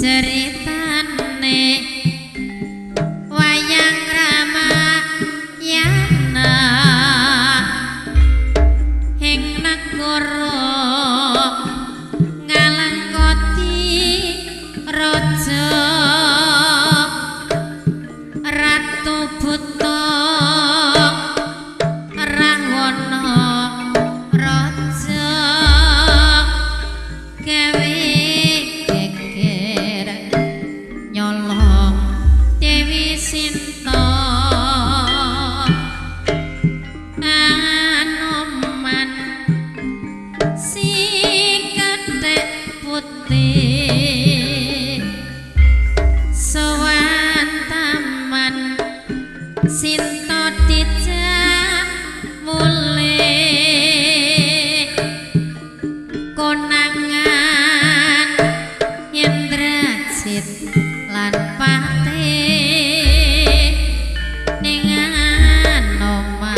Ceritane wayang Ramayana ing nagara Ngalangkati raja Ratu Buta Rahwana raja gawe geger nyolong Dewi Sinta. Anoman sing kethek putih sowan taman Sinta dijak mulih konangan Indrajit lan Patih ning Anoman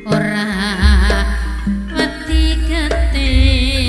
ora wedi getih.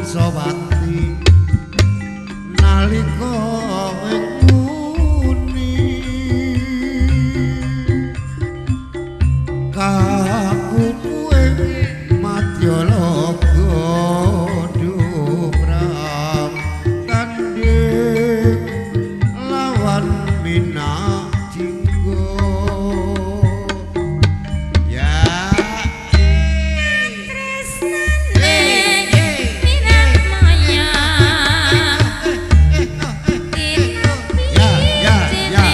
Wongsawati nalika ing muni kakupu ing madyalaga duprap tandhing lawan Minak Jinggo. Ya Tresnane Minak Maya. Ya ya ya.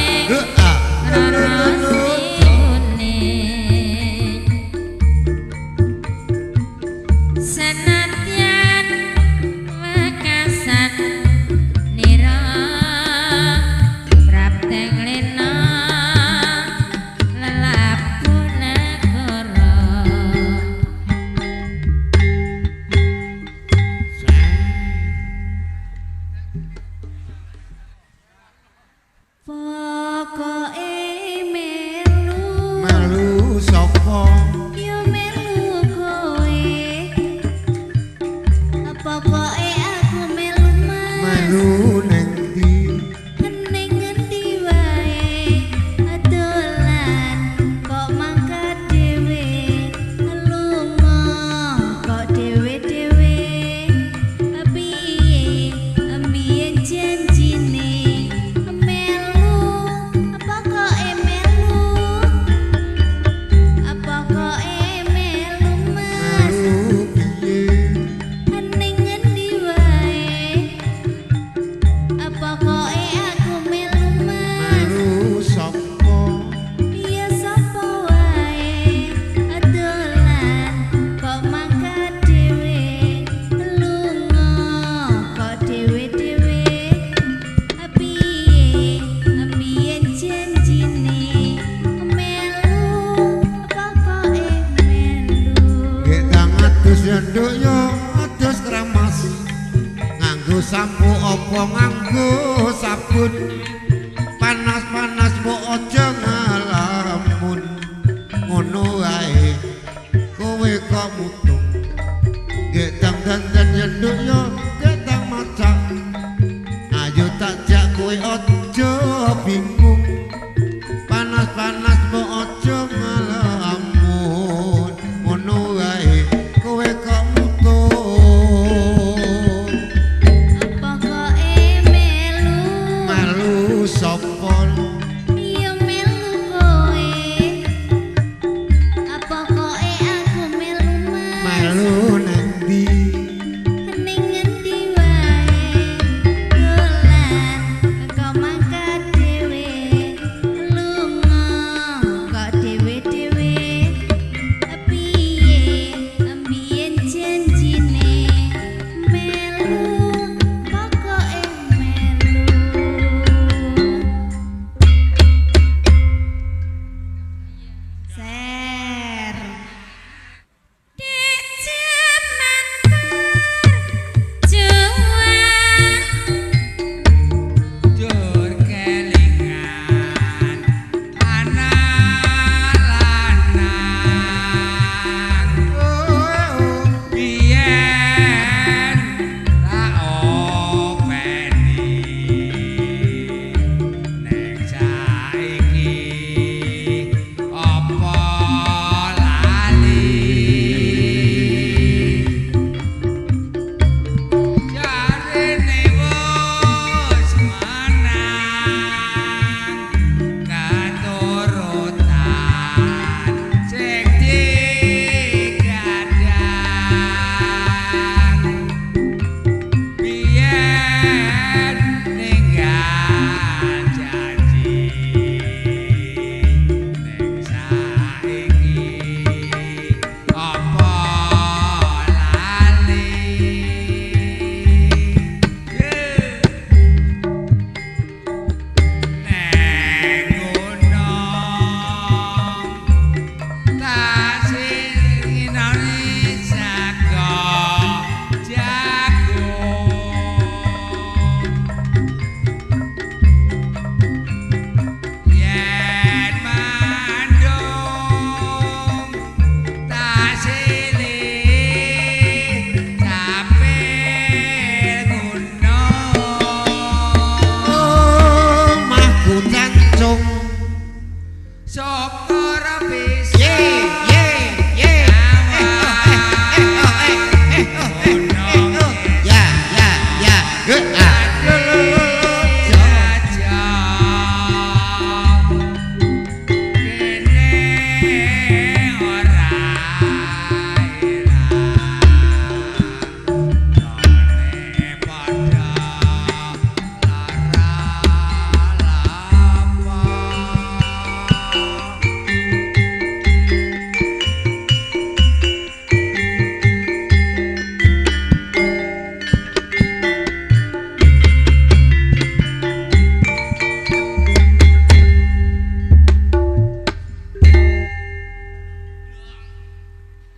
Senadyan wekasan nira prapteng lena lelabu negara. Pokoke melu Melu sapa? Yo melu kowe. Pokoke aku melu Mas. Melu ning ndi? Ning ngendi wae dolan kok mangkat dhewe, lunga kok dhewe-dhewe, piye mbiyen janjine melu? Pokoke melu, pokoke melu Mas. Melu piye? Ning ngendi wae pokoke aku melu Mas. Melu sapa? Ya sapa wae dolan kok mangkat dhewe, lunga kok dhewe-dhewe, piye mbiyen janjine melu? Pokoke melu. Nggih dang adus ya nduk yo adus kramas. Nganggo sampo apa nganggo sabun? Panas-panas mbok aja ngalamun. Ngono wae kowe kok mutung. Nggih dang dandan ya nduk yo